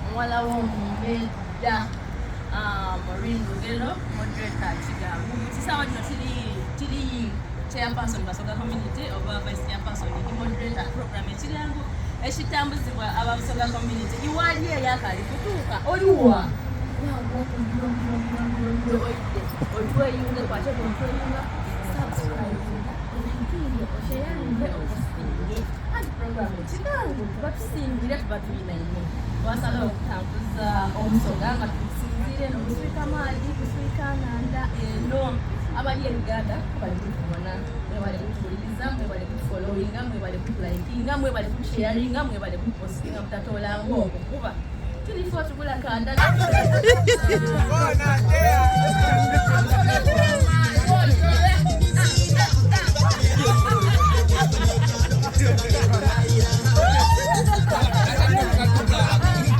Muwala w'omumbejja Maureen Lugero moderator Kigambo. Mu kisaawa kino tiri tiri chairperson Basoga community oba vice chairperson ndi moderator program ekigambo ekitambuzibwa aba Busoga community. Iwali eyakali kutuuka oliwa otweyunge kwate otweyunga subscribe osharinge opostinge anti program ekigambo tuba tusingire tuba tulina ino twasalawo okutambuza omusoga nga tusinziire eno kuswika maagi kuswika nanda eno abali e uganda bali kutubona mwebale kutuwuliriza mwebale kutufollowinga mwebale kutulayikinga mwebale kutusharinga mwebale kutupostinga mutatoolanga okwo kuba tulifo tugula kanda.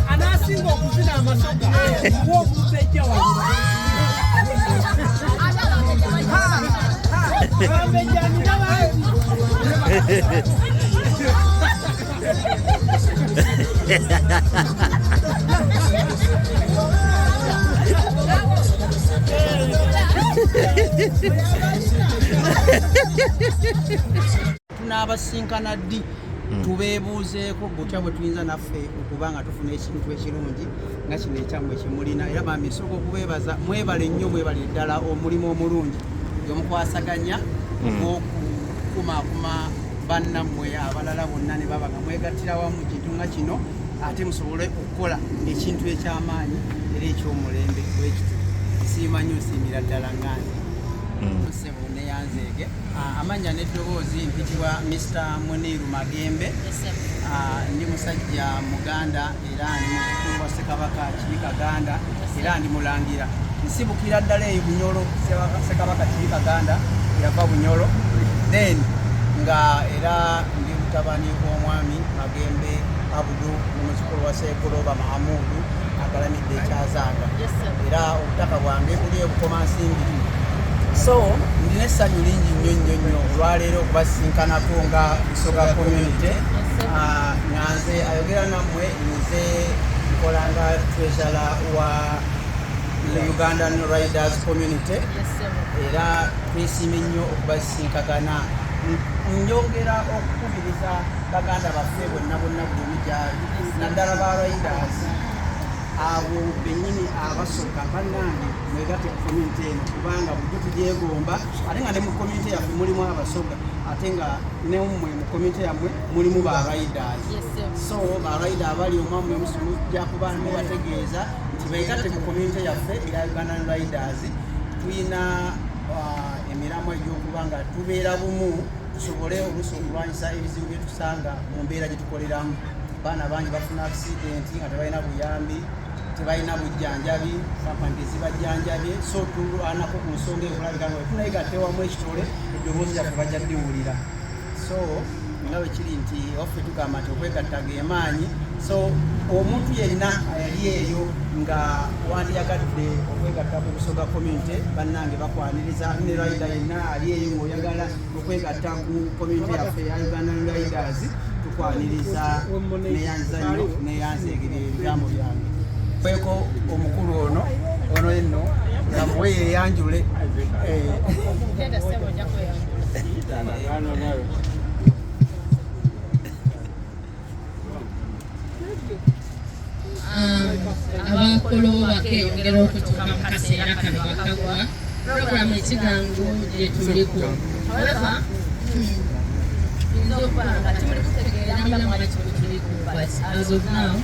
Anasinga okuzina amasoga womumbejja wange abambejja nina bangi. Tunaabasinkana ddi tubeebuuzeeko butya bwe tuyinza naffe okuba nga tufuna ekintu ekirungi nga kino ekyammwe kyemulina. Era bambi nsooka okubeebaza, mwebale nnyo, mwebale ddala omulimu omulungi gwemukwasaganya ogw'okukumaakuma bannammwe abalala bonna ne baba nga mwegattira wamu kintu nga kino ate musobole okukola ekintu eky'amaanyi era eky'omulembe bwekityo. Nsiima nnyo, nsiimira ddala nga nze ssebo neyanzeege. Amannya n'eddoboozi mpitibwa Mr Muniru Magembe. Ndi musajja Muganda era ndi muzzukulu wa Ssekabaka Kibi Kaganda era ndi Mulangira. Nsibukira ddala eyo Bunyoro, Ssekabaka Kibi Kaganda yava Bunyoro, then nga era ndi mutabani w'omwami Magembe Abudu ne muzzukulu wa Ssekoloba Mahamudu agalamidde ekyazanga, era obutaka bwange buli e Bukomansimbi. So ndina essanyu lingi nnyo nnyo nnyo olwaleero okubasisinkanako nga Busoga community. Nga nze ayogera nammwe, nze nkola nga treasurer wa Ugandan Riders Community, era twesiimye nnyo okubasisinkagana. Njongera okukubiriza baganda baffe bonna bonna buli omu gyali, naddala ba riders abo bennyini abasoga, bannange mwegatte ku community eno kubanga bulijjo tugyegomba, ate nga ne mu community yaffe mulimu abasoga, ate nga nemmwe mu community yammwe mulimu ba riders. So ba rider abali omwammwe mujja kuba mubategeeza nti beegatte ku community yaffe eya Ugandan Riders. Tulina emiramwa egy'okuba nga tubeera bumu tusobole oluusi okulwanyisa ebizibu bye tusanga mu mbeera gye tukoleramu. Baana bangi bafuna accident nga tebalina buyambi, tebalina bujjanjabi, kampani tezibajjanjabye. So tulwanako ku nsonga eyo okulabika nga bwetuneegatta ewamu ekitole eddoboozi lyaffe bajja ddiwulira. So nga bwe kiri nti waffe tugamba nti okwegatta ge maanyi. So omuntu yenna ayali eyo nga wandiyagadde okwegatta ku Busoga community, bannange bakwaniriza. Ne rider yenna ali eyo ng'oyagala okwegatta ku community yaffe ya Ugandan Riders, tukwaniriza. Neyanza nnyo, neyanzeegere ebigambo byange. Kweko omukulu ono ono enno nga muwe yeyanjule. Genda ssebo, ojja kweyanjula. Abakolo bakeyongera okutuuka mu kaseera kano bakagwa puroguramu ekigangu gye tuliko. However, tuyinza okuba nga timuli kutegeera mulamwa kino tuliko, but as of now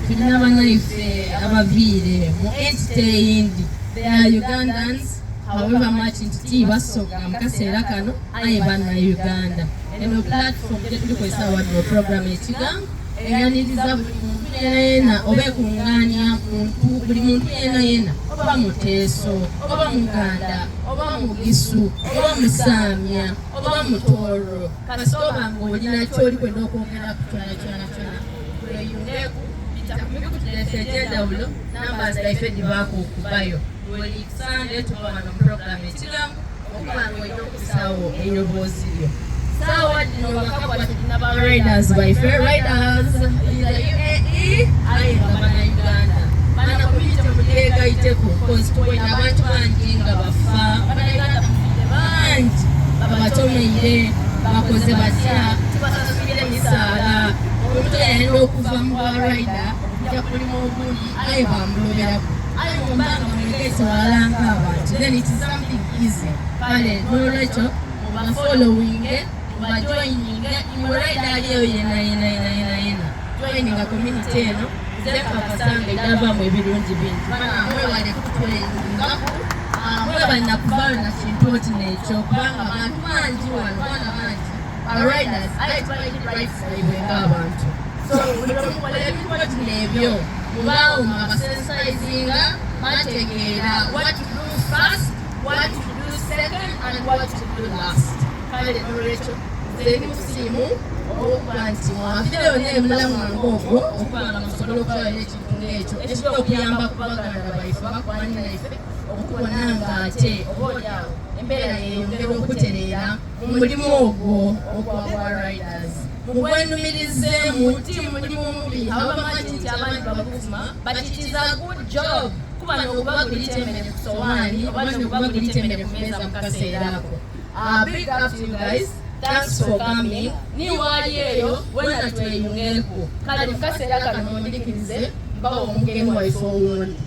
tulina bannaife abaviire mu entity eyindi. They are Ugandans, however much nti tibasoga mu kaseera kano, aye banna Uganda. Eno platform gye tuliko esaawa dino, program ekigangu eyaniriza buli muntu yena yena oba ekuŋŋaanya muntu buli muntu yena yena, oba Muteeso, oba Muganda, oba Mugisu, oba Musaamya, oba Mutooro, kasita oba ng'olina kyoli kwenda okwongera ku kyona kyona kyona, tweyungeku bita ku mikutu gyaffe egy'enjawulo, namba zaife gibaako okubayo. Buli Sande tuba wano mu program Ekigambo okuba nga olina okusaawo eiroboozi lyo. Saawa dhino bakabwa tulina ba riders baife, riders in the UAE aye nga bana Uganda. Bana community mugyegaiteko cause tuboine abantu bangi nga bafa, bana Uganda bafiire bangi, babatomeire, bakoze batya, tibasaswire misaala. Omuntu yayenda okuva mu bwa rider okujja ku mulimu ogundi aye bamuloberaku. Aye bwemba nga mwegaise ghalala ng'abantu then it is something easy. Kale n'olwekyo mubafollowinge, mubajoininge, iwe rider ali eyo yena yena yena yena yena joininga community eno nze nkakasa nga edhavaamu ebirungi bingi. Bana mwebale kutweyungaku, mwebale na kuvaayo na kintu oti n'ekyo kubanga bantu bangi wano, baana bangi ba riders aye tibalina rights dhaibwe ng'abantu. So buli lwemukola ebintu oti n'ebyo mubaawo mwabasensitizinga bategeera what to do first, what to do second and what to do last. Kale n'olwekyo nze ndi musiimu olw'okuba nti mwaviireyo n'emulamu ng'ogwo okuba nga musobola okubayo n'ekintu ng'ekyo ekijja okuyamba ku baganda baife oba ku bannaife okubona ng'ate oba oli awo embeera yeeyongera okutereera mu mulimu ogwo ogwa bwa riders. Mugwenumirizeemu ti mulimu mubi abamanyi nti abandi baguvuma but it is a good job kuba n'okuba gulita emmere ku sowaani oba n'okuba gulita emmere ku meeza mu kaseera ako. Big up to you guys. Thanks for coming. Ni wali eyo wena tweyungeku. Kale mu kaseera kano mundikirize mbawo omugenyi waife owundi.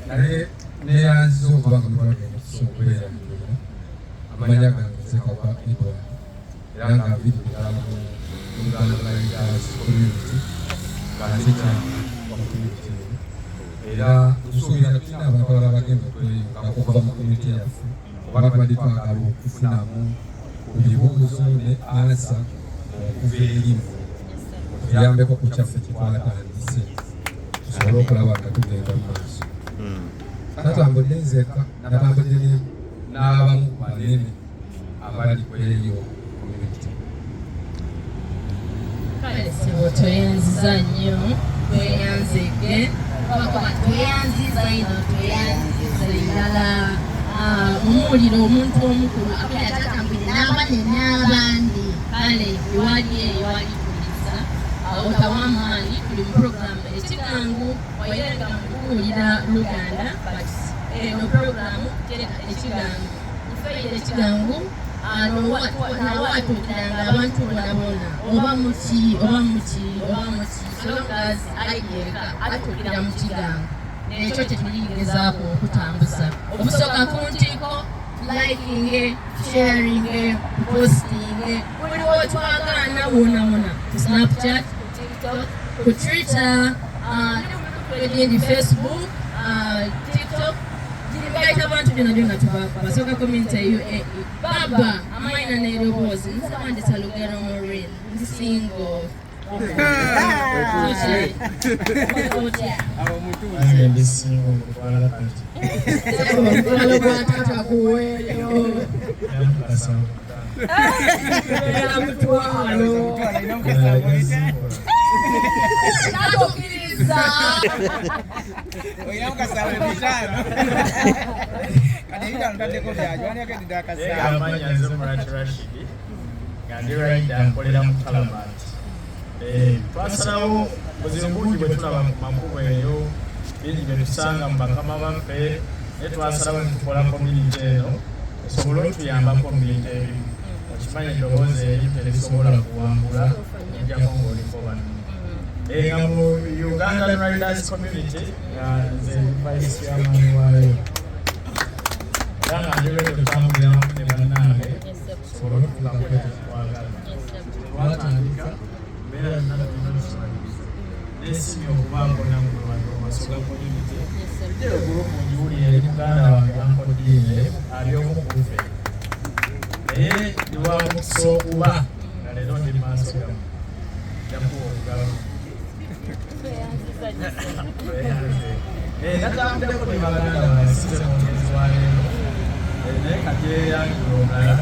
Naye neyanziza okuba nga mutwadde omukisa okubeera muno. Amanya gange nze Kagwa Ibrahim era nga nviirira mu Uganda Riders Community nga nze chairman wa community eno, era nsuubira tulina abantu abalala bagenda okweyunga okuva mu community yaffe oba tubadde twagala okufunamu ku bibuuzo ne ansa okuva eri mmwe otuyambeko ku kyaffe kye twatandise tusobole okulaba nga tugenda mu maaso. Natambudde nzekka, natambudde n'abamu ku banene abali ku eyo community. Kale ssebo tweyanziza nnyo, tweyanzege kuba tweyanziza ino tweyanziza irala. Omuwulira omuntu omukulu abeera tatambulire n'abanene n'abandi. Kale ewali eyo walituliza otawamaanyi tuli mu program Ekigangu waire nga mukuwulira Luganda but eno program tereka Ekigangu ifeire Ekigangu nawatuukiranga abantu bonabona oba muki oba muki oba muki so long as ayiyeeka atuukira mu Kigangu nekyo kyetuligezaako okutambuza obusoga ku ntiiko likinge sharinge postinge buli wotwagaana wona wona ku Snapchat, ku TikTok, ku Twitter, egindi Facebook, TikTok girigaita abantu byona byona tubaako Basoga community UAE. Baba amayina n'eroboozi nze wandita Lugero Maureen ndi single. Nange ndi single mutwala kati. Omutwalo gwa taata guweeyo. Era mukasa. Era mutwalo. Natukkiriza. Olina mukasawo ebitaano. Kati ebitaano ntaddeko byaki, wandyagadde akasawo. Amanya nze Murat Rashid nga ndi rider nkolera mu Talabat. Twasalawo buzibu bungi bwe tulaba ku makubo eyo, bingi bye tusanga mu bakama baffe, naye twasalawo ne tukola community eno esobole otuyambako mu bintu ebimu. Okimanyi eddoboozi eri terisobola kuwangula okuggyako ng'oliko banno. Nga mu Ugandan Riders Community nga nze ndi vice chairman waayo era nga ndi ready okutambulira wamu ne bannange tusobole okutuuka ku ekyo kye twagala. Twatandika mbeera yonna tulina tukimaliriza. Neesiimye okubaako nammwe wano mu Basoga Community. Eyo gurupu ngiwulira eri muganda wange Uncle Diine ali omu ku ffe. Naye ndi wa mukisa okuba nga leero ndi mu maaso gammwe. Nja kuwa olugalo. Natambuddeko ne baganda bange si nze mwogezi wa leero. Naye kati yeeyanjula omulala.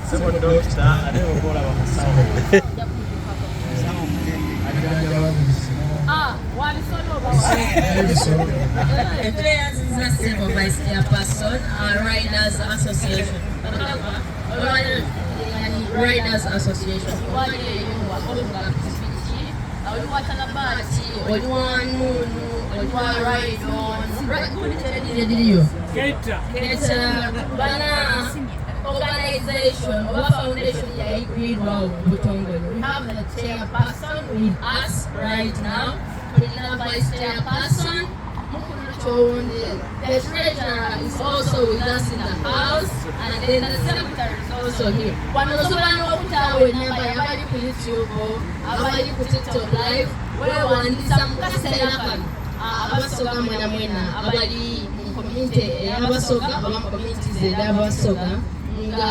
Ssebo dokita ate oba olaba musawo. Ajjanjaba buli kimu. Wabisolo. N'ebisolo byonna. Tweyanziza ssebo Vice Chairperson, Riders Association. Bakagwa, olwaleero tuli Riders Association. Wali eyo nga ovuga pikipiki, oli wa Talabaati, oli wa Nuunu, oli wa Ride-On, gundi kyediri ediriyo? Keta. Bana organization oba foundation yayigwirwawo mu butongole. We have the chairperson with us right now. Tulina vice chairperson Mukulu Kyowonde. The treasurer is also with us in the house and then the secretary is also here. Wano osobola n'okutaawo enamba y'abali ku YouTube, abali ku TikTok live, weewandiisa mu kaseera kano. Abasoga mwena mwena abali mu community ey'Abasoga oba mu communities edh'Abasoga nga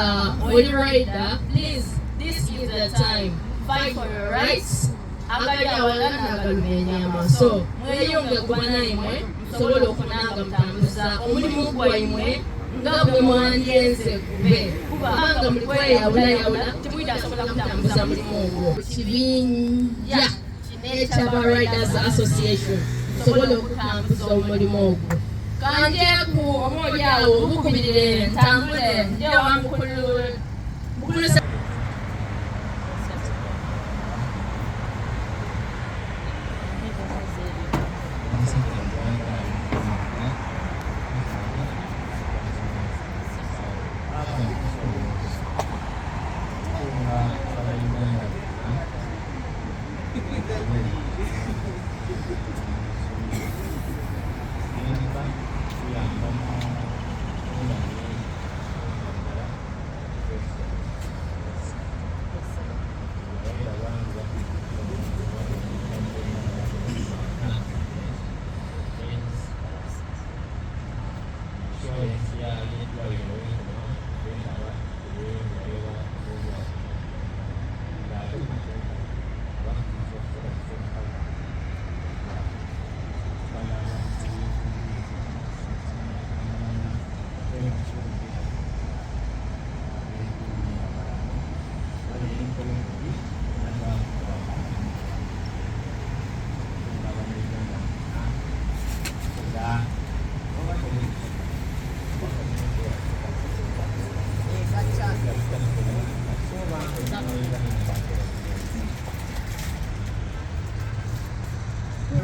oli rider, please this is the time, fight for your rights. Agali awalala n'agaluma enyama. So mweyunge ku banaimwe musobole okuna nga mutambuza omulimu gwaimwe nga bwe mwandyenze gube, kubanga muli kweyawulayawula timwidha sobola kutambuza mulimu ogwo. Kibinja kino eky'aba Riders Association musobole okutambuza omulimu ogwo. Kanjeku oba oli awo bukubirire ntambule nje wa mukulu mukulu.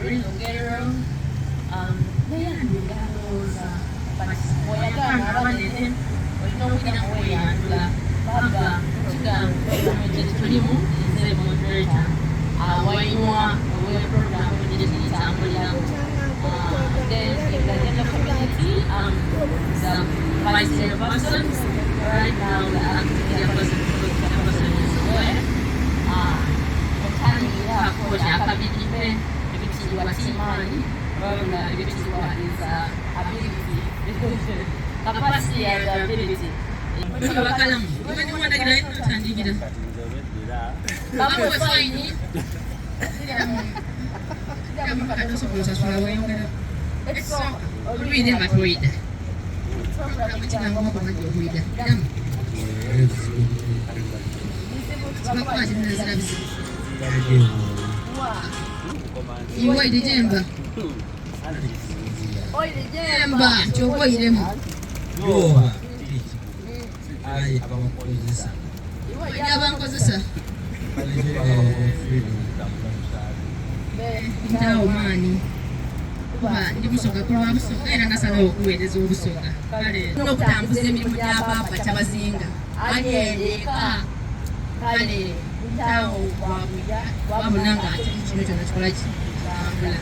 Lugero neyandula ndowooza but bw'oyagala abanene olina okugira nga weeyandula baba kigambo program gye tulimu nze moderator wainywa owe program gye tuyitambuliramu. Then in the general community, the vice chairperson right now, the acting chairperson, because chairperson is away. Otandikira kyakabiribe ebitiibwa kimaanyi wabula ebitiibwa is ability, capacity and ability. Bakalamu otandikira bakuwe fine tosobola osasula weyongera ekisooka olwire nga toyida ekigambo bakubajja okuyida ddamu bakuba kinazira bizibu iwe jemba jemba kyoba oyiremu Yoba aye abamukozesa abankozesa ntaawo maani kuba ndi Busoga kulwa Busoga era nasalawo okuweereza Obusoga kale n'okutambuza emirimu gya Baaba Kyabazinga ali eka kale ntaawo wabona nga ate kino kyona kikola kitambula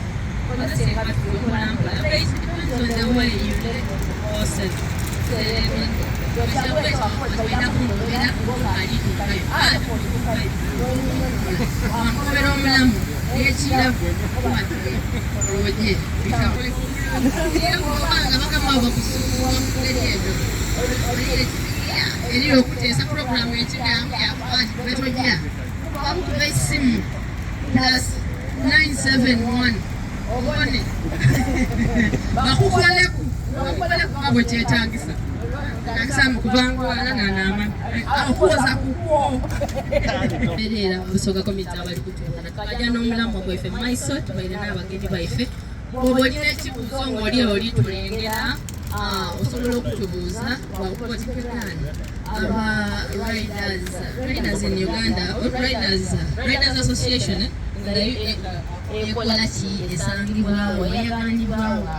mpolampola. It depends on the way you let the horses. Wankobera omulamu n'ekiravu oje obanga bakama bakusuuwa mu ngeri eyo eri okuteesa puroguramu ekigambo yakuba nti betojja bamukuba essimu +971 obone bakukoleku bakukoleku nga bwe kyetaagisa tagisa mu kubangwala nanaama okuwoza kukwo era Busoga komiti abali kutuwona tubajja n'omulamwa gwaife mu maiso tubaire n'abagenyi baife. Bw'oba olina ekibuuzo ng'oli oli tulengera, osobola okutubuuza wakuba otipekaani aba riders, riders in Uganda, riders, riders association nga ekola ki, esangibwa wa, eyaganibwa wa.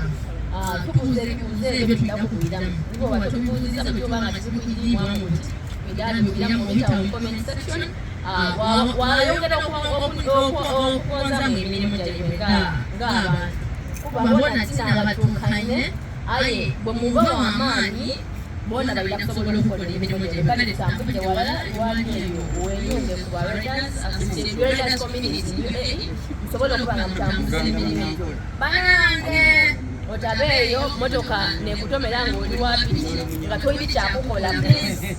Tubuuza ebibuuzo ebyo tulina kubiramu. Bw'oba tobibuuzizza bwe tuba nga tibikugiriibwamu buti, bidabikiramu obita mu comment section. Wayongera okugonzamu emirimu gyaibwe ng'abantu kuba bona tinaabatuukanye, aye bwe muba wa maani boona baidha kusobola okukola emirimu gyaibwe. Kale tutambulire ghalala lwali eyo weeyunge ku ba Riders Association, Riders Community UAE, musobole okuba nga mutambuza emirimu egyo. Banange otabeeyo motoka nekutomera ng'oli wa piki nga tolina kyakukola, please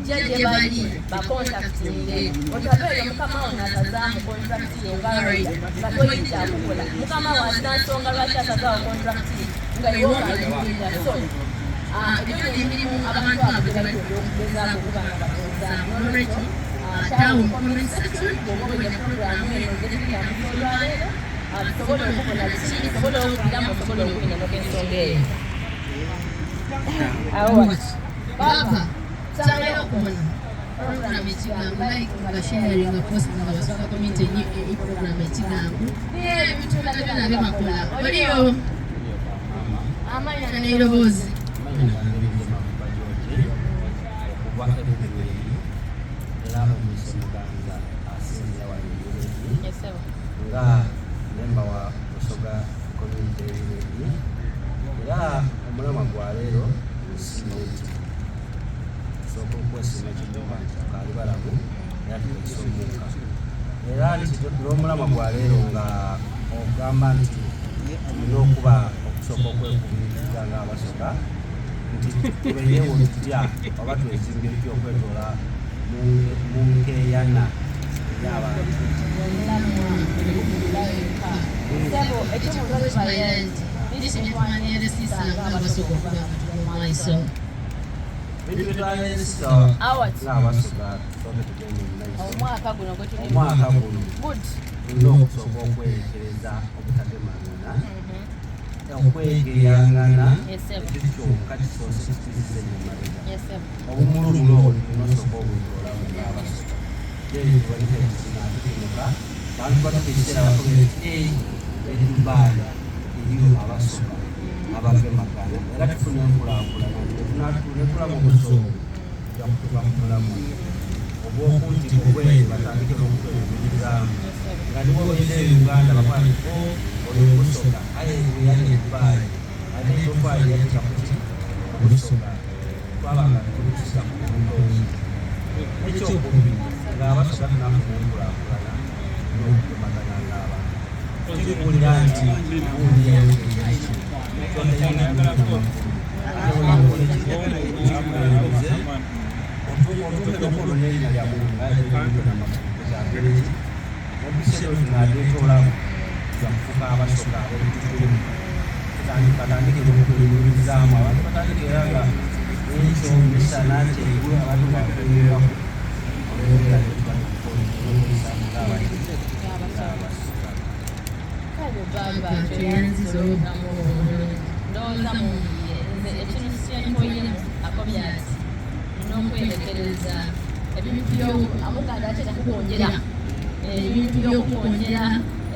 jja gye bali bakontaktinge. Otabeeyo mukama wo n'asazaamu kontrakiti yo nga rider nga tolina kyakukola. Mukama wo alina nsonga lwaki asazaawo kontrakiti ye nga iwe okaliwulira. So egyo n'emirimu abantu abo gye bali okugezaako okuba nga bagonzaamu. N'olwekyo taawo mu comment section bw'oba olina pulogulaamu eno gye tutambuza olwaleero, tusobole okubona biki, tusobole okubiramu, osobole okwinenoka ensonga eyo. Awo wati. Baba, tusangayo okubona program ekigambo, like nga sharing nga post nga Basoga community e program ekigambo ebintu byona byona byebakola. Oliyo amanya n'eiroboozi. Okuva ebweru era omuyise Muganza asinzira wano UAE nga memba wa Busoga Community UAE, era omulamwa gwa leero nsiima nti tusooka okwesiima ekigamba nti tukaali balamu era tukozesa omuuka, era nti n'omulamwa gwa leero nga ogamba nti tulina okuba okusooka okwekubiriza ng'Abasoga nti tubeerewo tutya oba twezimbye tutya okwetoola mu nkeeyana ey'abantu. Ssebo, ekibuuzo kibaire nti biki bye twandyeresiisa ng'Abasoga okuba nga tuli mu maiso? Ebintu bye twandyeresiisa Awat. ng'Abasoga tusooke tugende mu maiso Omwaka guno gwe tulimu. Omwaka guno Good. Tulina okusooka okwerekereza obutagemagana, okwegeyangana. Yes, sir. Ekyo kyokka kisoose kituzze mu mabega. Yes, sir. Obumulumulu obwo tulina osooka obutoolamu ng'Abasoga, then tubaleka ekizibu atutunuka bantu batuka ekiseera bakobere nti "Ei, e Dubai eriyo Abasoga abagemagana," era tufuna enkulaakulana netulaba obusoga tujja kutuuka ku mulamu ogw'okunti obwere batandike n'okutweyumirizaamu nga niwo oyina e Uganda bakola nti o oyo Omusoga, aye bwe yali e Dubai ate etofaali yateeka kuki Obusoga twaba nga tubukisa ku butonzi. Ekyokubiri, ng'Abasoga tunafuna enkulaakulana n'okugemagana ng'abantu tikuwulira nti gundi yayogedde kiki. Ate otuuke nokola n'erinnya lya muntu omubiseera tunabyetoolamu tujja kufuuka Abasoga ab'ebitutumu. Batandike n'okwenyumirizaamu abantu, batandike era nga ekyo misana kyeggulo abantu nga bakwenyumiraku olw'embeera gye tuba ng'abaki ng'Abasoga. Kale Baba, tweyanziza olw'obulamu obwo obulungi. Ndowooza muwulire nze ekintu kyenkoyemu akobye ati nina okwerekereza ebintu byo amuganda ate kukonjera ebintu by'okukonjera,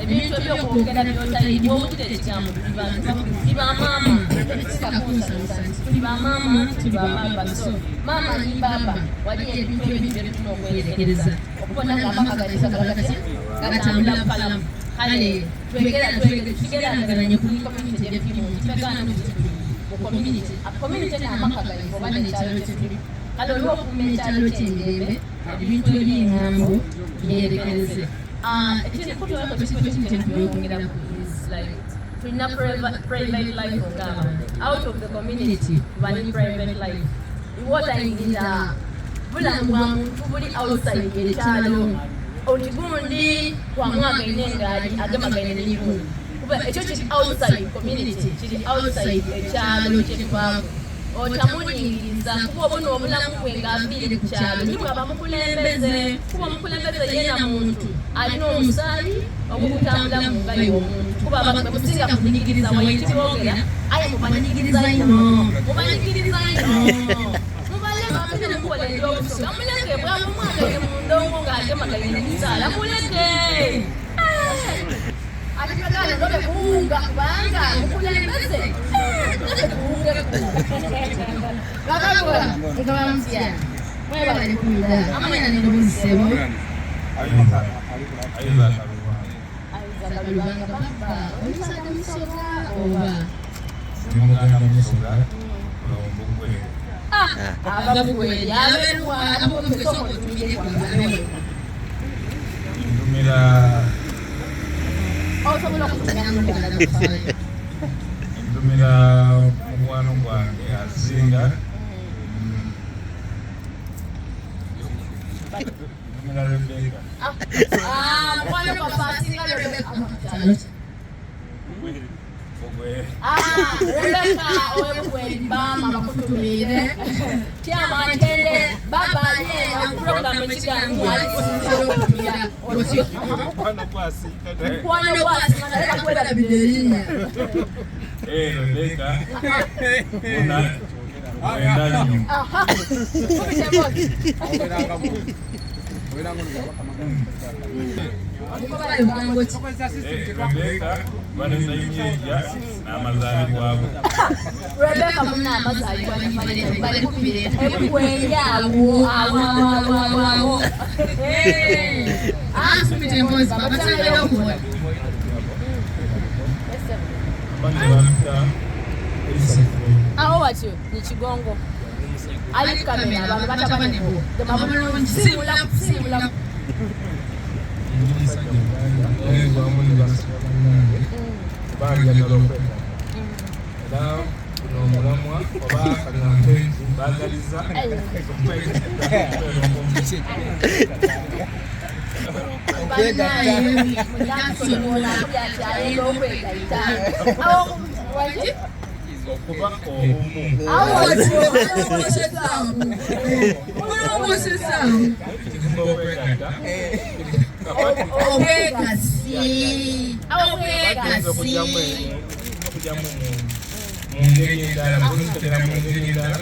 ebintu ebyokwogera byotayidi bwowulira ekigambo. Tuli bantu bakulu, tuli bamaama, tebikakunsanusa nti tuli bamaama, tuli bababa. So maama ni baba, wali ebintu ebintu byetulina okwerekereza okubona nga amaka gaife gaba gatya gatambula bukalamu. Kale twegera tugeraageranye ku community gye tulimu, nti twegaana nti tuli mu community, community n'amaka gaife oba n'ekyalo kye tuli. Kale olw'okukuuma ekyalo ky'emirembe, ebintu eby'eŋŋambo byerekereze. Ekindi kutuweko ekintu kyetubyongeraku is like tulina private life ng'abantu out of the community. Tuba ne private life, iwotayingira bulamu bwa muntu buli outside ekyalo oti gundi twamwagaine ngaali agemagaine ne gundi, kuba ekyo kiri outside community, kiri outside ekyalo kyetuvaako. Otamuningiriza kuba obona obulamu bwe ng'aviire ku kyalo ni bwaba mukulembeze kuba omukulembeze yeena muntu alina omusaayi ogukutambula mu nga iwe omuntu kuba abantu bemusinga kunyigiriza waire tiboogera aye mubanyigiriza inho mubanyigiriza inho mubale bamene mukola eby'obusoga muleke bwaba omwana ere mu ndongo ng'agemagaine ni musaala muleke. Ate twagala ndobe kuwunga kubanga mukulembeze ndobe tuwungeku. Bakagwa mukaba mutya mwebale kwidha amanya n'eddoboozi ssebo. Isaac Lubanga baba oli musaadha musoga oba? Ndi muganda musoga from Bugweri. Aba Bugweri aberuwa ab'obugwe sooka otumireku abewe. Ntumira Osobola okutumira ntumira mukwano gwange asinga ntumira Rebecca. Ah, mukwano gwaffe asinga Rebecca. Bugweri. Ah, Rebecca ow'Ebugweri baama bakutumiire. Tyama ntende baba yeena mu pulogulaamu ekigangu alikusinzira okutumira otyo. Mukwano gwasinga Mukwano gwasinga naye bakwerabidde erinnya. Eh, Rebecca. Muna mwenda nnyo. Aha, fumita emboozi. Mukobayo bugambo ki? Eh, Rebecca Valentine ejja n'amazaalibwa go. Rebecca munna amazaalibwa ne Valentine bali kubira Ebugweri awo awo awo awo awo. Eh, afumita emboozi baba kyagala okubona. Abange bampita Elisa Awo watyo ni Kigongo. Ali kamera abantu batabane bo. Gema bulungi siimula siimula. Ndi musajja muganda era ne basoga bannange kuba njagala okwegatta era guno omulamwa oba kaŋŋambe mbaagaliza okwegatta okumpi. Bannaye Munasobola abyakyayenga okwegaita. Awo waki? Okuba obumu. Awo watyo. Mulongosezaawo. Kigumba okwegatta. Obwegasi. Awo Oyinza obwegasi. okugyamu okugyamu mu ngeri endala mukuteera mu ngeri endala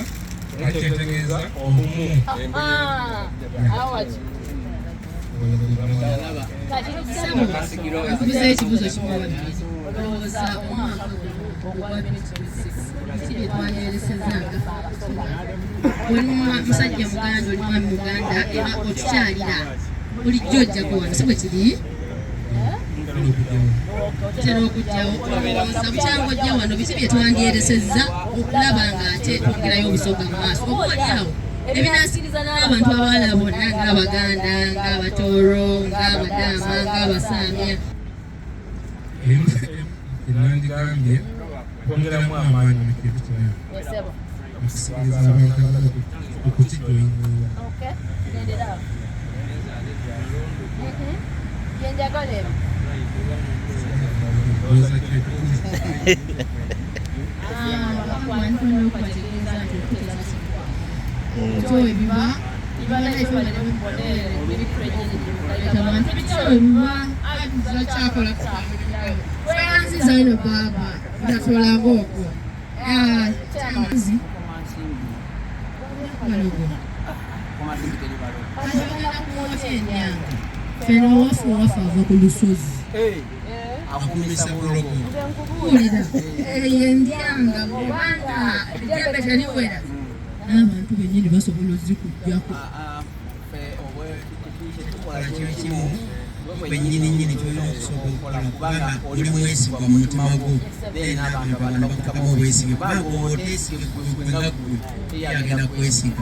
naye kyetegeeza obumu. Ah, awo watyo. Kati Ssebo, nkubuza ekibuuzo kimu oba bibiri. Olowooza omwaka guno ogwa 2026 biki bye twandyolesezza nga ffe Abasoga? Oli musajja Muganda, oli mwami Muganda era otukyalira bulijjo ojjako wano, si bwe kiri? Otera okujjawo. Olowooza bukyanga ojja wano biki bye twandyeresezza okulaba ng'ate twongerayo Obusoga mu maaso? Oba oli awo ebinasikiriza n'abantu abalala bonna ng'Abaganda, ng'Abatooro, ng'Abadaama, ng'Abasaamya. Emu kyenandigambye kwongeramu amaanyi mu kintu kino Esebo. okusikiriza abantu abalala okukijoyininga. Okay. Gendera awo. Byenjagala ebyo. Ndowooza kyetukuze. Okubategeeza nti okuteesa si kwangu. Bityo bwe biba abantu bityo bwe biba kyakola tweyanziza ino baaba ndatolanga okwo kyamazi balogo katugenda kumwokya endyanga ffeno owaffe owaffe ava ku lusozi Akumisa bulogo. Wulira eyo endyanga bwobanga eddembe teriwera n'abantu bennyini basobola ozikuggyako. Kyetukola kyekimu gwe nnyini kyolina okusooka okukola kubanga oli mwesigwa mu mutima gwo then n'abantu abalala bakutekamu obwesige kubanga bw'oba oteesige gwe nga ggwe teri agenda kukwesiga.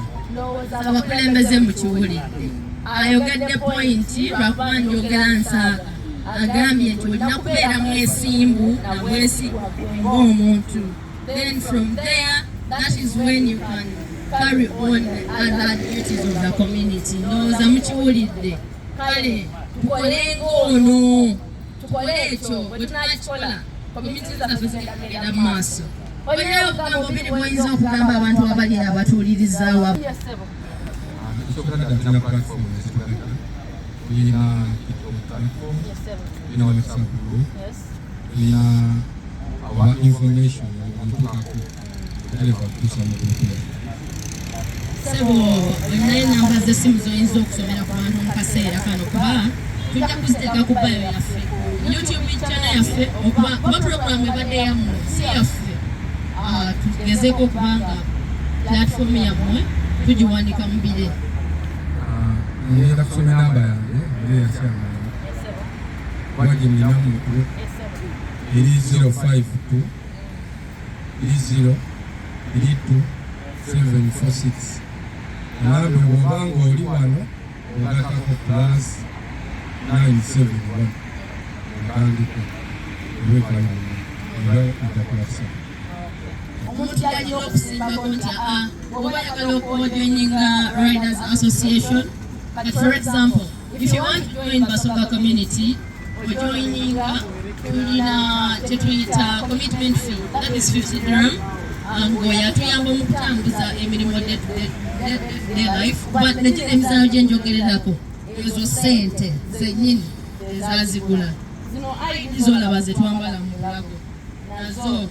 Abakulembeze mukiwulidde ayogedde pointi lwakuba njogera nsaaga agambye nti olina kubeera mwesimbu na bwesigwa ng'omuntu then from there that is when you can carry on the other duties of the community. Ndowooza mukiwulidde kale tukole ng'ono tukole ekyo bwe tunakikola community zaffe zigenda kugenda mu maaso. Olina obugambo bubiri bw'oyinza okugamba abantu abali abatuwulirizaawo. Ekisookera ddala tulina platform ezitugatta, tulina TikTok platform, tulina WhatsApp group, tulina oba information omutuukako otereva kutuusa mu group yaffe. Ssebo olinayo enamba z'essimu z'oyinza okusomera ku bantu mu kaseera kano kuba tujja kuziteeka ku bio yaffe YouTube channel yaffe okuba kuba pulogulaamu ebadde yammwe si yaffe. Ah, tugezeeko okuba nga platform yammwe tugiwanika mu bire. Ah, ngenda kusoma enamba yange era eyakyamala kuba gye nina mu mutwe eri 052 30 32 746 Nambe bw'oba ng'oli wano ogattako plus 971 otandika eweka yonna era ojja kuba sawa. Omuntu gy'alina okusimbako nti aa bw'oba oyagala okujoininga Riders Association, but for example if you want to join Basoga community ojoininga tulina kyetuyita commitment fee that is 50 dirham ng'oyo atuyamba mu kutambuza emirimu day to day, day, day life kuba negino emizaano gye njogererako ezo ssente zennyini ezazigula zino ID zolaba ze twambala mu bulago nazo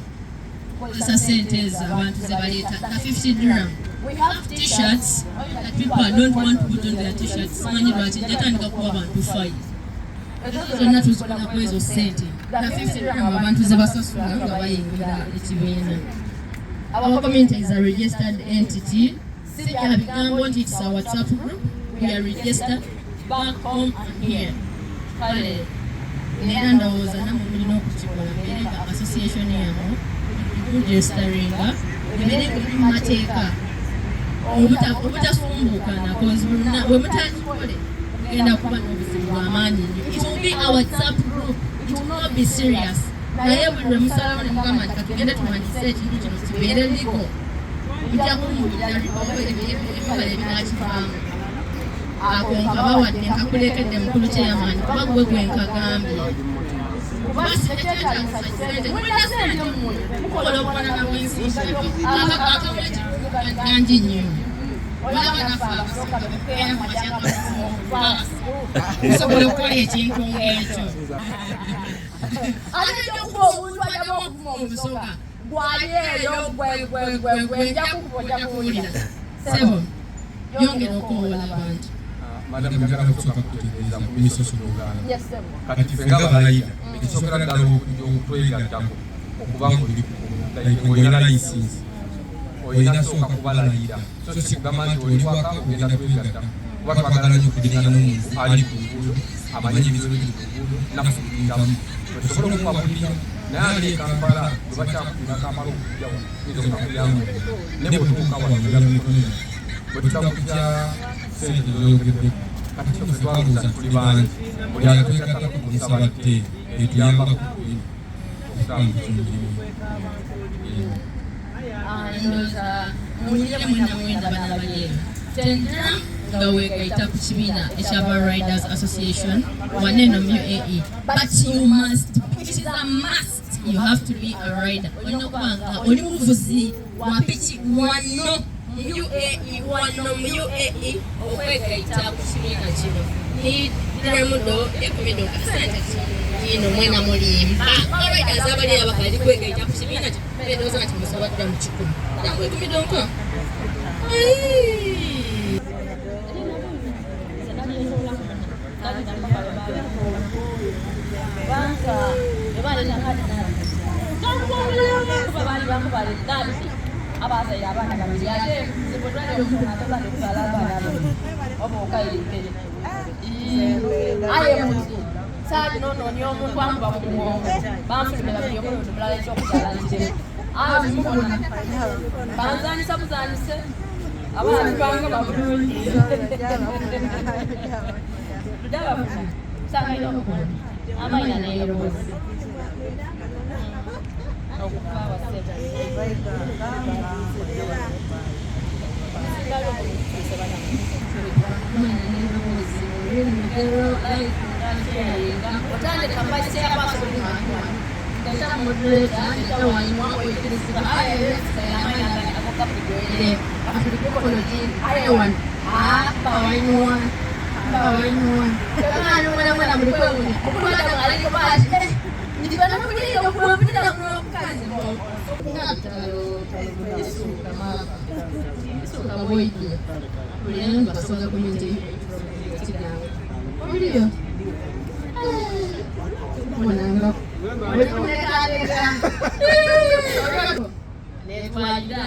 tukozesa ssente ezo abantu ze baleeta na 50 dirham. We have t-shirts that people don't want to put on their t-shirts. Simanyi lwaki njatandika kuwa bantu file. Ezo zonna tuzikola ku ezo ssente na 50 dirham abantu ze basasula nga bayingira ekibiina. Our community is a registered entity. Si bya bigambo nti it's a WhatsApp group. We are registered back home and here. Kale era ndowooza nammwe mulina okukikola mbeere nga association yammwe registeringa ebeere nga eri mu mateeka obutasumbuukana cause bwe mutakikole mugenda kuba n'obuzibu bw'amaanyi nnyo. It will be a WhatsApp group, it will not be serious. Naye buli lwe musalawo ne mugamba nti katugende tuwandiise ekintu kino kibeere legal, mujja kumuwulira ebibala ebinaakivaamu. Ako nkabawadde nkakulekedde mukulu chairman kuba gwe gwe nkagambye. Kuba tekyetaagisa ssente, mulina ssente mmwe mukola obuwanana bw'ensi akawekigangi nnyo. Olaba naffe Abasoga bwe tukeera mu makya nga tusobola okukola ekintu ng'ekyo. Ate nja okuba omuntu addamu okuvuma Omusoga gwali eyo gwe gwe gwe gwe nja kukuba ojja kuwulira. Ssebo yongera okukowoola abantu. Madam njagala kusooka kukutegeeza ku misoso Uganda. Kati ffe nga balayida ekisookera ddala okutwegattako okuba ng'oli like ng'olina layisinsi olina sooka kuba layida so si kugamba nti oli waka ogenda twegatta kuba twagala nnyo okudigana n'omuntu ali ku nguudo amanyi ebizibu ebiri ku nguudo naffe tubiyitamu tusobole okubabuulira naye ali e Kampala bwe bakyakubira Kampala okujja wano tuyinza obutakuyamba ne bw'otuuka wano obeera mu mikono gyaffe bwe tudda ku kya ssente z'oyogeddeko kati kino ffe twalowooza nti tuli bangi buli atwegattako tumusaba tte etuyambako ku bino okutambuza emirimu. Ndowooza muwulire mwena mwenda bana bali eyo tendera nga wegaita ku kibiina ekyaba Riders Association wano eno mu UAE, but you must, it is a must, you have to be a rider. Olina okuba nga oli muvuzi wa piki wano mu UAE, wano mu UAE okwegaita ku kibiina kino ni diramudo ekumidoka sente kino mwena mulimba riders abali abakali kwegaita ku kibiina kino ndowooza nti musaba diramu 100 diramu ekumidoka. Abazaire abaana babiri ate aye muti saali nononya omuntu amuba ku mugongo banfulumira babiri omulundi mulala ekyokuzaala nzire aye mubona banzanyisa buzanyise abaana tubanga babulungi ndabafuna sangina okubona amayina n'eroboozi okufa abasebo otandika Eta moderator, eta wanywa oikirizibwa aye era y'amaina ago gakujoere afirikukologi aye wano aba wanywa aba wanywa omwana omwana mwana muli kwewunya mukulu adamu aliko baati ndibanakulira okuwabulira mukazi isuka boidye tulina basoga community kigango obiliyo bonanga olikuleka netwalira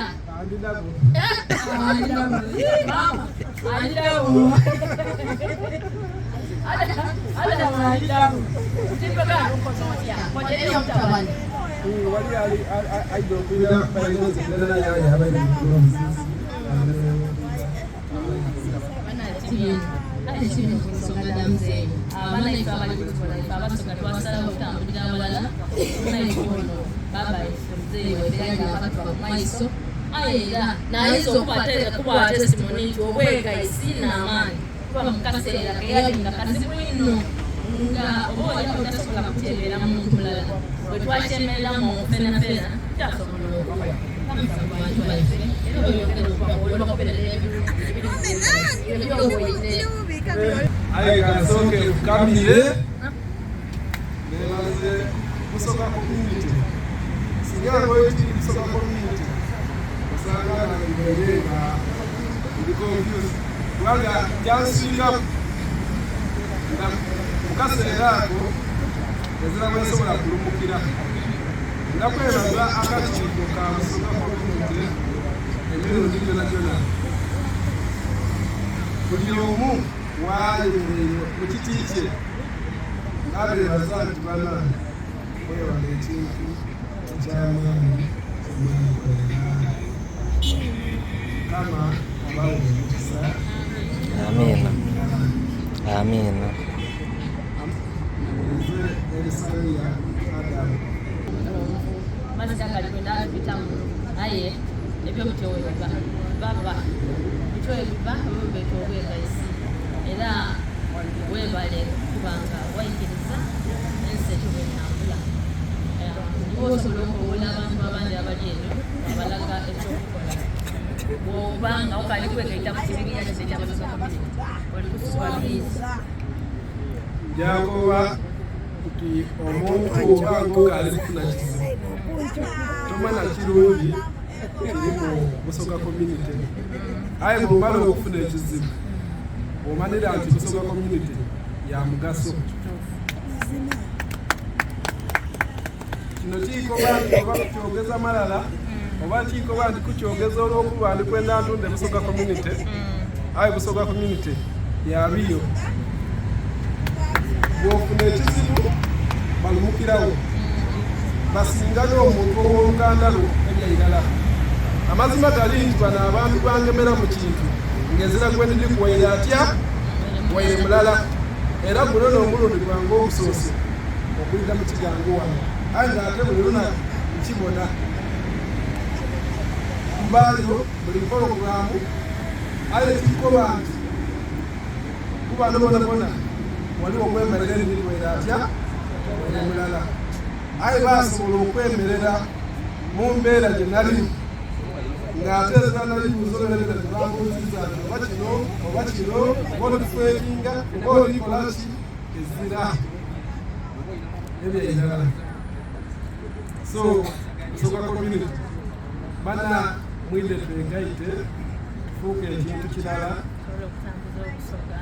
Aye era nayinza okubateeka kuba testimony nti obwegaisi n'amaanyi kuba mu kaseera keyali nga kazibu ino nga oba oliawo tasobola kutebeera muntu mulala bwe twakyemereramu fena fena kyasobola okuba kamisa ku bantu baife era oyongera okubakoberera ebyoboine. Aye kansooke nfukamire nebaze Busoga community. Singa ngoiti Busoga community osanga nga mbeire nga ndi confused kubanga kyansiiraku nga mu kaseera ako ezira bwensobola kulumukira. Ndakwebaza akakiiko ka Busoga community emirundi gyona gyona buli omu wayemereire mu kiti kye n'abeebaza nti banange mwebale ekintu eky'amaanyi kyemwankolera. Mukama abawe omukisa. Amiina. Amiina. Nze Elisania Adamu. Mazzi agali kwenda atubitamu aye ebyomutyo webiba baba bityo webiba bebeta obwegaisi era webale kubanga waikiriza ensi ekyo bwetambula niwe osobola okuwola abantu abandi abali eyo abalaga ekyokukola bwobanga okali kwegaita ku kibiina kino ekyabasoga community oli kusubwa bingi. Njakoba nti omuntu oba ng'okaali kufuna kizibu tomanya kirungi kiri mu Busoga community, aye bw'omala okufuna ekizibu omanira nti Busoga community ya mugaso. Kino kikoba nti oba kukyogeza malala oba kikoba nti kukyogeza olw'okuba ndi kwenda ntunde Busoga community, aye Busoga community yabiyo. Bw'ofuna ekizibu balumukirawo basinga n'omuntu ow'oluganda lwo ebyairala. Amazima gali nti bano abantu bangemera mu kintu ng'ezira gwe ndidi kuwaire atya waire mulala, era guno n'omulundi gwange ogusoose okwidha mu kigango wano, aye ng'ate buli lunaku nkibona. Mbaayo buli pologulaamu, aye tikoba nti ku bano bonabona waliwo ogwemerera endidi waire atya waire mulala. Aye baasobola okwemerera mu mbeera gye nalimu ng'ate ezira nalibuuzo byonabyona bye bambuuzizza nti oba kino oba kino oba olifeekinga oba olikola ki ezira ebyairala. So Busoga community bana mwidde twegaite tufuuke ekintu kirala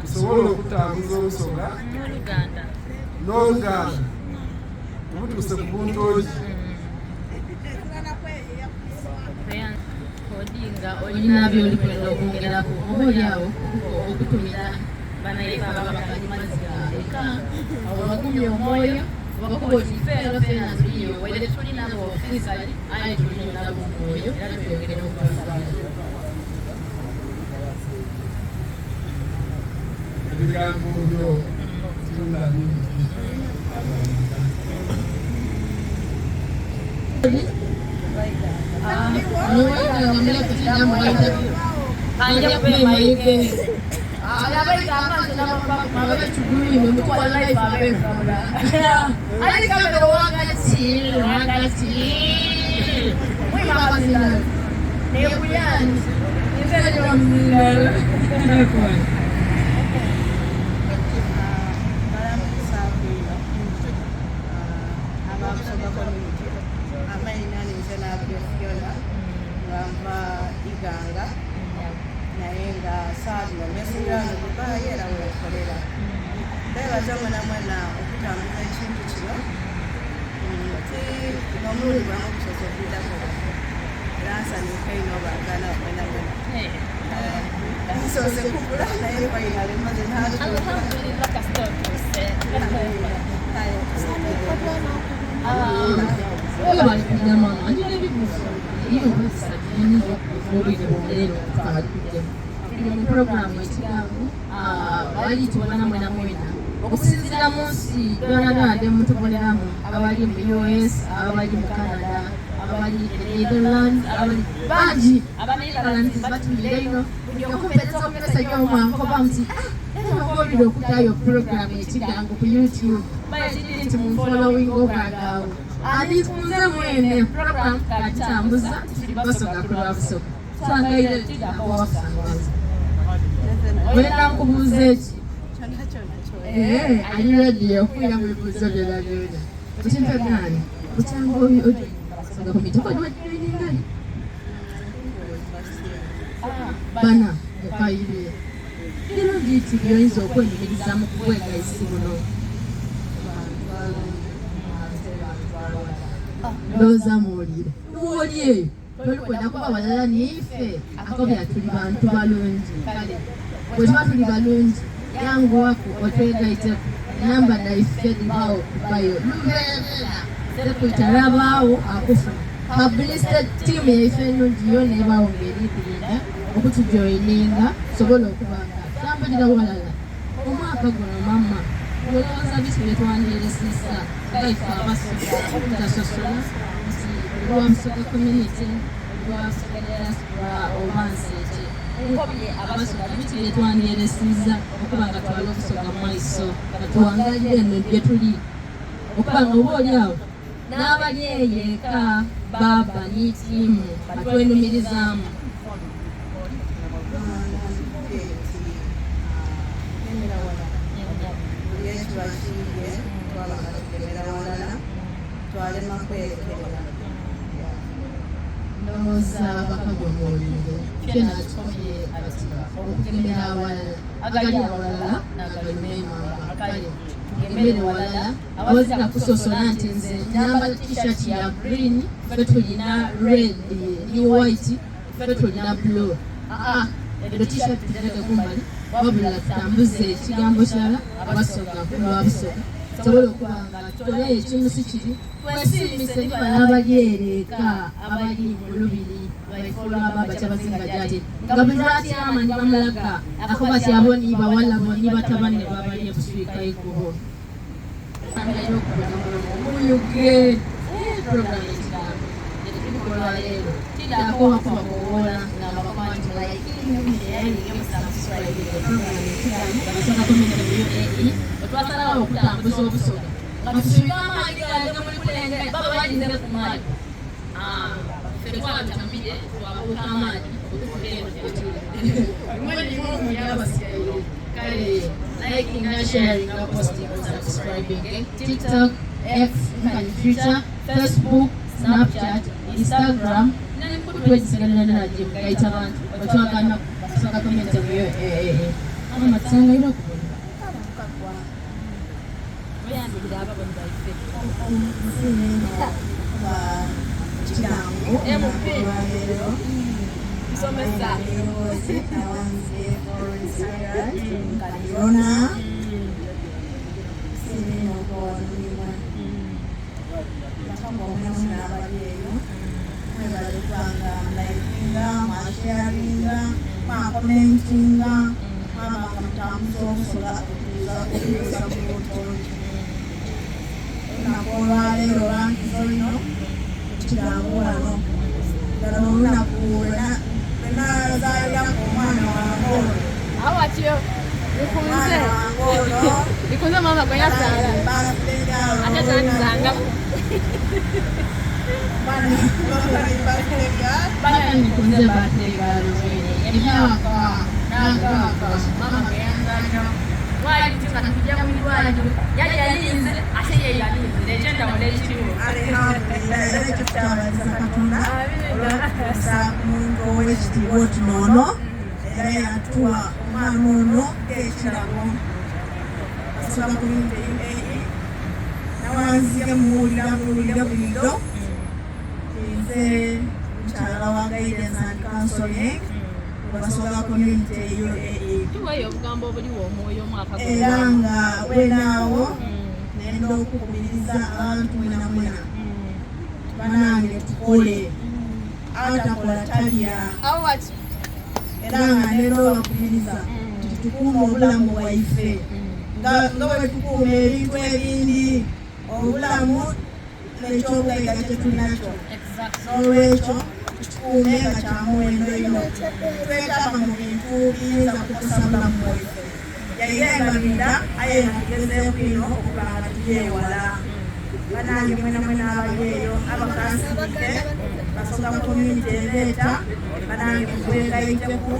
tusobole okutambuza Obusoga n'Oluganda obutuuse ku buntogi. Odinga olina byolikwenda okwongerako oba oliawo okutumira banaife ababakali maziga eka abo bagumye omwoyo bakuba oti feero feena tuliyo waire tuli nabo physically aye tuliyo nabo mwoyo era tweyongere okubasabira. Ebigambo byo tibula bingi. Rwagati, rwagati. Mwima abazindalo. Nebuyani. Nze ndi wa muzindalo. Ababusoga community amaina ninze Nabirye Fiona nga nva Iganga naye nga saagino mbesingira wano Dubai era wenkolera. Mbebaza mwena mwena okutambuza ekintu kino nti n'omulundi gwange ogusoose okwidako era nsanyuka inho obagana mwena mwena. Nsoose kugula naye finally maze nalugula. Alhamdulillah kasita otuuse. Webale kujja maama, ndina ebibuuzo biri oba bisatu byenyinza okubuuza obwire bwaleero nga tukajjemu. Tuli mu pulogulaamu Ekigango, bali tubona mwena mwena okusinziira mu nsi dhoonadhoona dhe mutuboneramu, abali mu US, abali mu Canada, abali e Netherlands, abali bangi Abanetherlands batumira inho okumpeereza ku message omwo ankoba nti ah era nkoobire okutaayo pulogulaamu Ekigango ku YouTube kiri nti munfolowinga obwagaawo anikunze mwene pulogulaamu tukagitambuza tuli Basoga ku lwa Busoga twangaire tudakuwakusangaza wenda nkubuuza eki Eh, are you ready okwira mu bibuuzo byona byona ekintu gani bukyanga oyo ojoininga komiti oba wajoiningali bana mukayirire birungi ki byoyinza okwenyumiriza mu kubwegaisi buno ndowooza muwulire woli eyo toli kwenda kuba walala niife akobya tuli bantu balungi kale bwe tuba tuli balungi yanguwaku otwegaiteku enamba dhaife dhibaawo kubayo lubeerera sekuita rabaawo akufuna publicity team yaife enungi yona ebaawo ng'eri kulinda okutujoininga tusobole okuba nga tutambulira walala omwaka guno mama olowooza biki bye twandyeresiisa nga ife abasoga obutasosola nti olwa Busoga community olwa Busoga diaspora oba nsi ki nkobye abasoga biki bye twandyeresiiza okuba nga twala obusoga mu maiso nga tuwangalire eno gye tuli okuba nga oba oli awo n'abali eyo eka baaba ni tiimu batwenumirizaamu. Ndowooza bakagwa muwulire Fiona atukobye ati okugemera awalala agali awalala n'agaluma emamba kale tugemere walala Awazira kusosola nti nze nyambala t-shirt ya green, ffe tulina red ni white, ffe tulina blue. Aa edo t-shirt tugireke kumbali, wabula tutambuze ekigambo kirala Abasoga ku lwa Busoga tusobole okuba nga tutoleyo ekimusi kiri twesiimise ni bano abali ere eka abali mu lubiri lwaife olwa Baaba Kyabazinga gyali nga buli lw'atyama ni bamulaga akoba ati abo ni bawala bo ni batabane bo abali e Buswika ikubo. Twasalawo okutambuza obusoga nga tusubika amaanyi gange muli kulengera baba balinze ku maanyi ffe twabitamire twabuuka amaanyi okutuuka eno gyetuli mwenimu Kale liking, sharing, posting, subscribing, TikTok, X, nkani Twitter, Facebook, Snapchat, Instagram n'emikutu egisigalira gye mugaita bantu batwagana kusaka comment muyo eh eh mama tusangaire okubona Oyambirira ababoni baife. Kigango MP. Nsomesa. Kalirona sininokowanimwe n'abali eyo mwebale kubanga mulayikinga mwasharinga mwakomentinga mwabanga mutambuza obusoga okutuusa okutuusa ku butonde olunaku olwaleero lwankizo ino kigambo wano ddala olunaku lwenazaaliraku omwana wange ono Awo atyo bikunze omwana wange ono bikunze mama gwe yazaala ate tandizangaku. Nkunze birthday girl mwene emyaka n'agaaka mama ge yanzaaliramu Twali nga tujja mu irwaliro yali yalinze ate ye yalinze ekyendawulo ekiriwo. Alhamdulillah, era ekyo kyabaliza Katonda olw'okutuusa muntu ow'ekitiibwa oti noono era yatuwa omwana ono ng'ekirabo. Basoga Community UAE nawanzige muwulira muwulire bulido nze mukyala wa Guidance and Counseling mu Basoga Community UAE. Tuweeyo obugambo obuliwo omwoyo omwaka guno. Era nga bwenaawo nenda okukubiriza abantu mwena mwena banange tukole, atakola talya. Era nga nenda obakubiriza nti tukuume obulamu bwaife nga nga bwe tukuuma ebintu ebindi, obulamu n'ekyobugaiga kye tulinakyo. N'olwekyo tukikuume nga kya muwendo inho. Twetaba mu bintu biyinza kukosa bulamu bwaife. Yaire nga bidha aye nga tugezeeku inho okuba nga tubyewala. Banange mwenamwena abali eyo abakansiriike Basoga Community ebeeta, banange mutwegaiteku,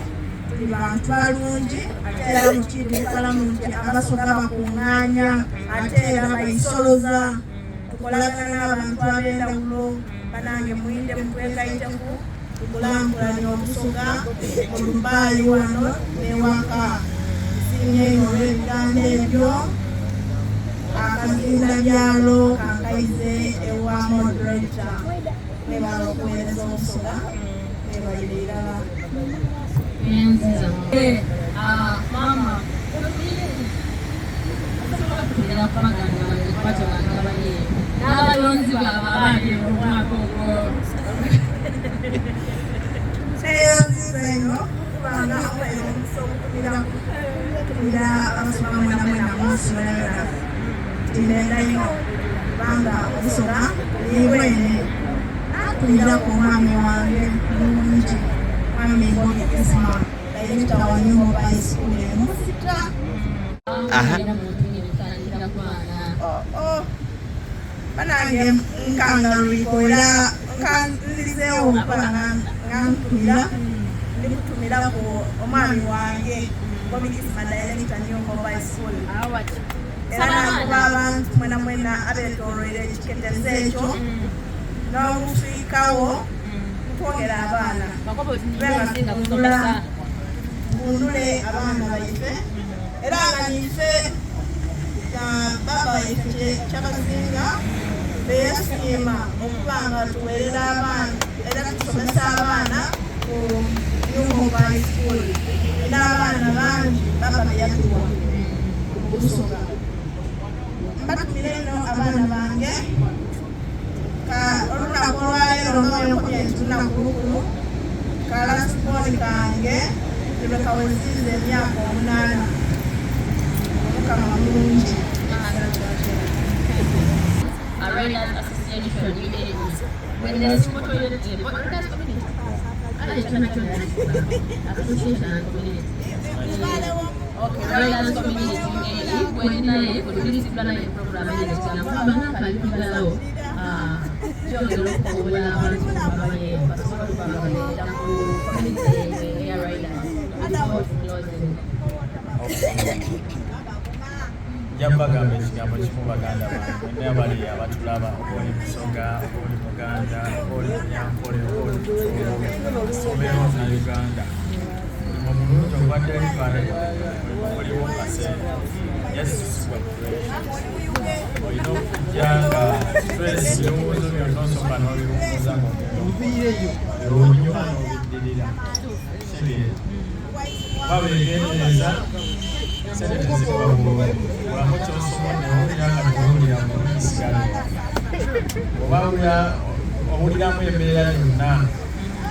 tuli bantu balungi ate era mukiidhi bukalamu nti Abasoga bakungaanya ate era baisoloza. Tukolagana n'abantu ab'endhawulo. Banange mwidhe mutwegaiteku tukulankulanye Obusoga mu Dubai wano n'ewaka. Nsiimye inho olw'ebigambo ebyo. Akazinda byalo kankaize ewa Moderator. Mwebale okuweereza Obusoga, mwebalire irala. Maama, osobola okutukulira ku baganda bange kuba tebanga bali eyo n'abalonzi baabwe abaali omwaka ogwo. Neyanziza inho kubanga obaire omukisa okutumira Abasoga mwenamwena mu nsi yonayona. Tindenda inho kubanga Obusoga ni bwene. Natumiraku omwami wange mulungi, Mwami Ngobi Isma, Director wa New Hope High School e Musita. Era mutumire tutandikira ku baana. Oh, banange nkanga lwiko era nkanzizeewo okuba nga ntumira, ndi kutumiraku omwami wange Ngobi Isma, Director New Hope High School. Era nakuba abantu mwena mwena abetoloire ekiketezo ekyo n'okuswikawo mutwongere abaana tugundule abaana baife era nga nife na baba waife Kyabazinga beyasiima okuba nga tuwerera abaana era tusomesa abaana ku New Hope High School n'abaana bangi baba beyatuwa Obusoga. Mbatumire eno abaana bange ka olunaku olwaleero nga bwenkomye nti lunaku lukulu, ka last born kange lwekaweziiza emyaka 8. Omukama mulungi. Riders Association UAE. When the Simple Toilet, Riders Community. Association and Community. Okay, Riders Community UAE. When naye kutulisibwa naye program eno kubanga kali kugalawo kyongera okukowola abantu abaye basobola okuba nga babeera ku community eya Riders before closing. Nja kubagamba ekigambo kimu, baganda bange mwenna abali abatulaba, oba oli Musoga, oba oli Muganda, oba oli Munyankole, oba oli Mutooro, obeera Omunauganda, mulimu mulungi ogwa delivery, mulimu muliwo kasente. Just tusibwa pressure, olina okujja nga stress, ebirowoozo byonna osooka n'obiwummuza ng'ogenda olunyuma n'obiddirira kiri oba beegendereza sente tezikuba bulungi bulamu ky'osobodde owulira nga tewulira bulungi sigala oba owuliramu embeera yonna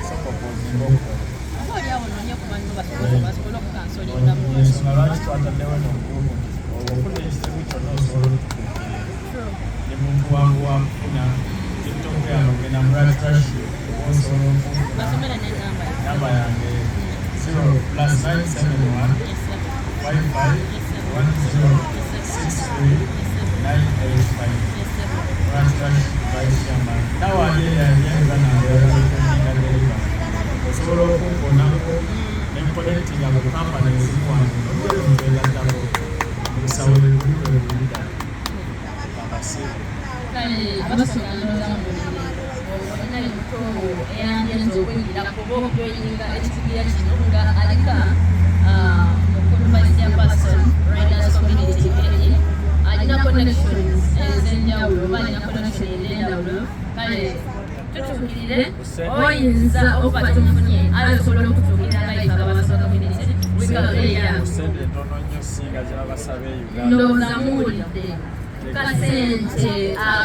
sooka okuzinga okukola. Oba oli awo noonye ku bantu basobole okukansolingamu. Ensonga lwaki twataddewo eno group nti ofuna ekizibu kyonna osobola otutuukirira. Ndi muntu wangu wa kufuna. TikTok yange ogenda mu Rat Rashid oba osobola okunfuna. Basomera n'enamba. Namba yange 0 +971 55 10 63 985. Vice Chairman. Nawe ali eyo ali Uganda nga oyagala deliver. Osobola okunkonako ne nconnectinga ku company ezimu wano n'ogenda otwegattako. Omukisa weeguli weegulira. Abasibe. Kale abasoga ndowooza muwulire olina muto eyandyenze okwingirako oba okujoyininga ekibiina kino nga alika mukulu vice chairperson Riders Community UAE alina connections ez'enjawulo oba alina connection ez'enjawulo. Kale tutuukirire, oyinza okuba tumufunye aye osobola okutuukirira nga ife abasoga community wikaleya. Sente ntono nnyo singa ze babasaba e Uganda. Ndowooza muwulidde kasente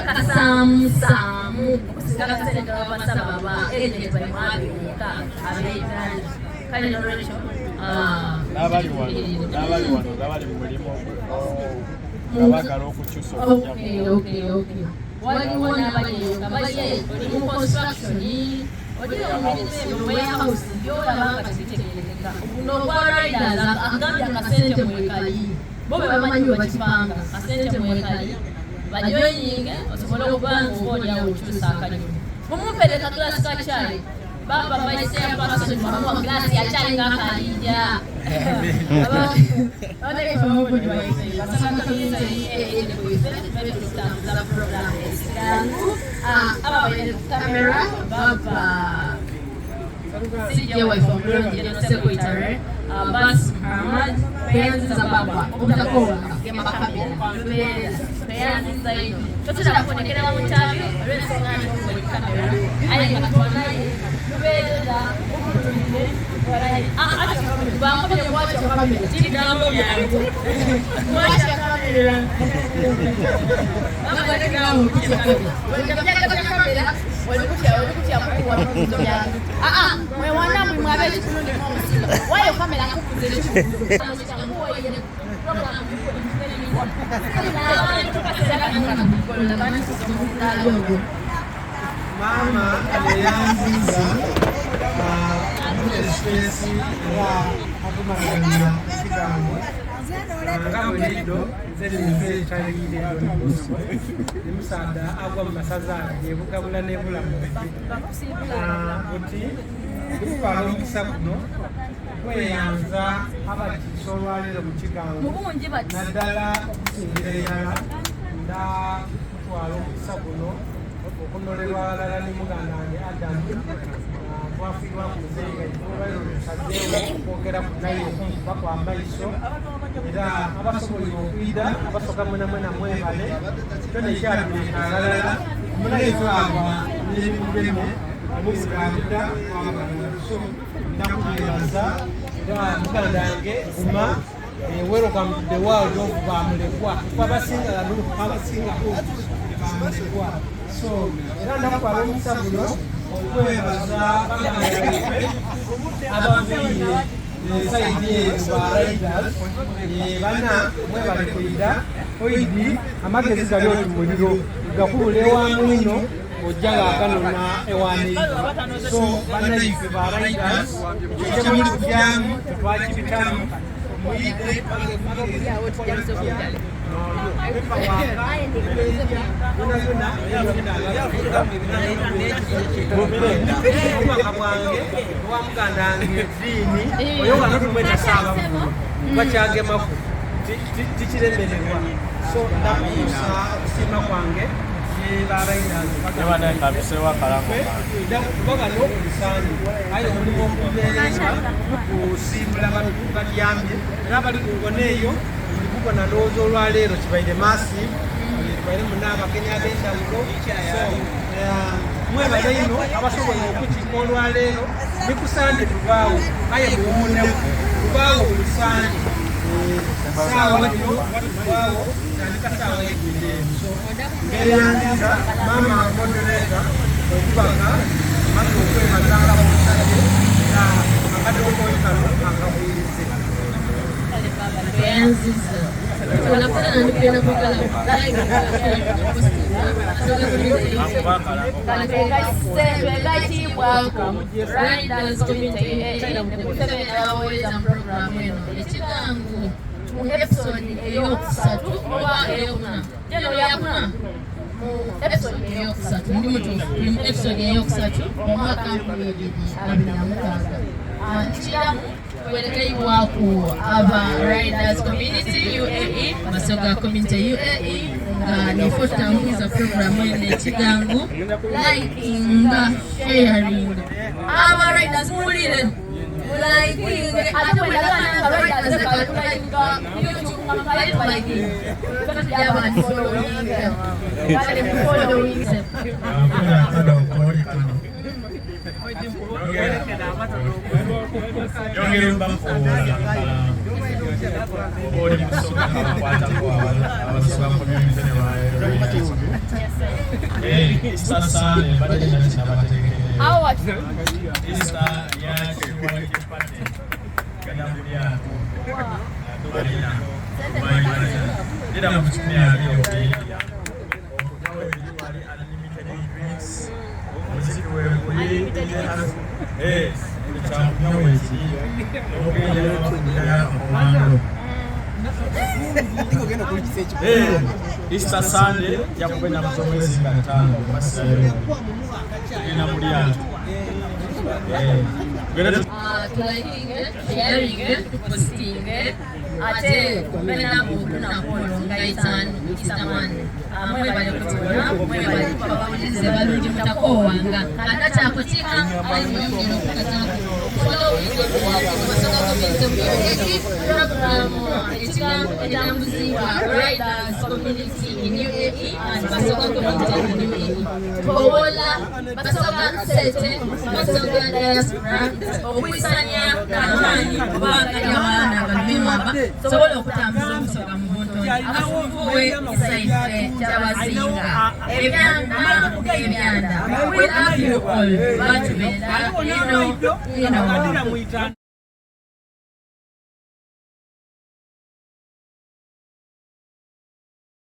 akasaamusaamu okusinga kasente kababasaba ba agent baimwe ab'eka ab'e Uganda. Kale nolwekyo N'abali wano, n'abali wano nga bali mu mulimu nga baagala okukyusa okujja mu Okay. Waliwo n'abali eyo nga bali oli mu construction, oli mu mirimu ebyo warehouse byolaba nga tebitegeerekeka. Guno ogwa riders agambye akasente mwekali, bo be bamanyi bwe bakipanga akasente mwekali, bajoyininge osobole okuba nga oba oliawo okyusa akalimu. Mumumpereka glass ka chai. Baba vice chairperson wamuwa glass ya chai nga akalijja. Kamera baba CJ waife omulungi eno secretary Abbas Muhammad peyanziza baba obutakowa gema kamera lubeerera peyanziza ino totera kubonekera mu ntabyo olw'ensonga nti okubona kamera aye nga twanaye lubeerera obutulire bankobye kwakya kamera kigambo byange kwakya kamera mwewana mwe mwabe ekitundu omusinga wayo kamera nkukuza ekibuuzo. Maama eyanziza space era akumalaganya ekigambo nga bulijjo. Nze ninze Kyaliire Bosco, ndi musaadha agwa mu masaza ebugabula n'ebulamu buti. Ndikutwala omukisa guno kweyanza abakiise olwaleero mu kigango, naddala okusingira irala nda kutwala omukisa guno okunolerwa alala ne muganda wange Adamu. Twafiirwa ku muzeeyi nga olwaleero lusazeewo okwogera ku naye okunkuba kwa maiso, era abasobola okwida abasoga mwena mwena mwebale. Kyona ekyatuleeta alalala omunayizo agwa n'ebigeme omubudaabuda. So ndakubebaza era muganda wange guma. Welcome to the world of bamulekwa, abasinga abasinga bamulekwa. So era ndakutwala omukisa guno okwebaza baganda baife abaviire e side eyo ba riders bana, mwebale kwida. Oidi amagezi gali oti muliro gakubula ewa mwino ojja ngaaganona ewaneiba. So banaife ba riders, ekyo kyemuli kujyamu tetwakibitamu. Muyide amagezi omwaka bwange owa muganda wange diini oyo wano tumweta saaba bakyagemaku tikiremererwa. So ndakuusa okusiima kwange. Kuba bano omusanyu aye omulimu okubeerera kusiibula batyambye era bali kungona eyo buli kubona. Ndowooza olwaleero kibaire massive, tubaire muna abagenyi ab'enjawulo. So mwebale ino abasobola okukiika olwaleero. Ni ku Sande tubaawo, aye muwumuleku, tubaawo buli Sande saawa gino tubaawo, tandika saawa egwire. So mbeyandiza mama moderator okubaka maze okwebaza nga musajje era akadookoyi kano akabuyirize. Tweyanziza. Tunakutana na ndugu na kwikala live Twegayitibwako Riders Community UAE ne abaweereza mu programu eno ekigango mu episode eyokusatu oba eyokuna jeno yakuna. Mu episode eyokusatu, ndi mutuufu, tuli mu episode eyokusatu mu mwaka 2026. Nkiramu tuwerekeibwaku aba Riders Community UAE, Basoga Community UAE, nga nifo tutambuliza programu eno ekigangu, likinga, sharing. Aba Riders muwulire, mulikinge, ate bwendagana nga Riders ekatulikinga YouTube nga mukale tulikinga. Tujja abantu following. Kale mu following. Yongera obakoowoola oba oli Musoga abakwatako Abasoga community ne ba Easter Sunday mbadde nina kinabategekereyo. Easter ya Kiwalike Party genda mu lyato Marina Dubai Marina lira mu 20 okuyingira okuvawo eri wali unlimited drinks, omuziki weeguli, buli kyakunywa weekiri, n'okugenda n'okugirayo akakomando. Easter Sunday yakuba ennaku z'omwezi nga 5 oba tugenda mu lyato. Tulikinge, tusharinge, tupostinge, ate mbenaku olunaku olwo nga 5 Easter Monday. Mwebale kutubona, mwebale kuba bawulirize balungi, mutakoowanga akatakutika ali mweyongera okukatako. Following Basoga Community mu UAE, program ekigambo etambuzibwa Riders Community in UAE and Basoga Community in UAE. Tukowola Basoga Nsete, Basoga diaspora okwisanya n'amaanyi kubanga abaana balumemaba sobola okutambuza Obusoga mu buntu abafuuwe isaife kyabazinga ebyanda ebyanda. We love you all, batubenda ino ino.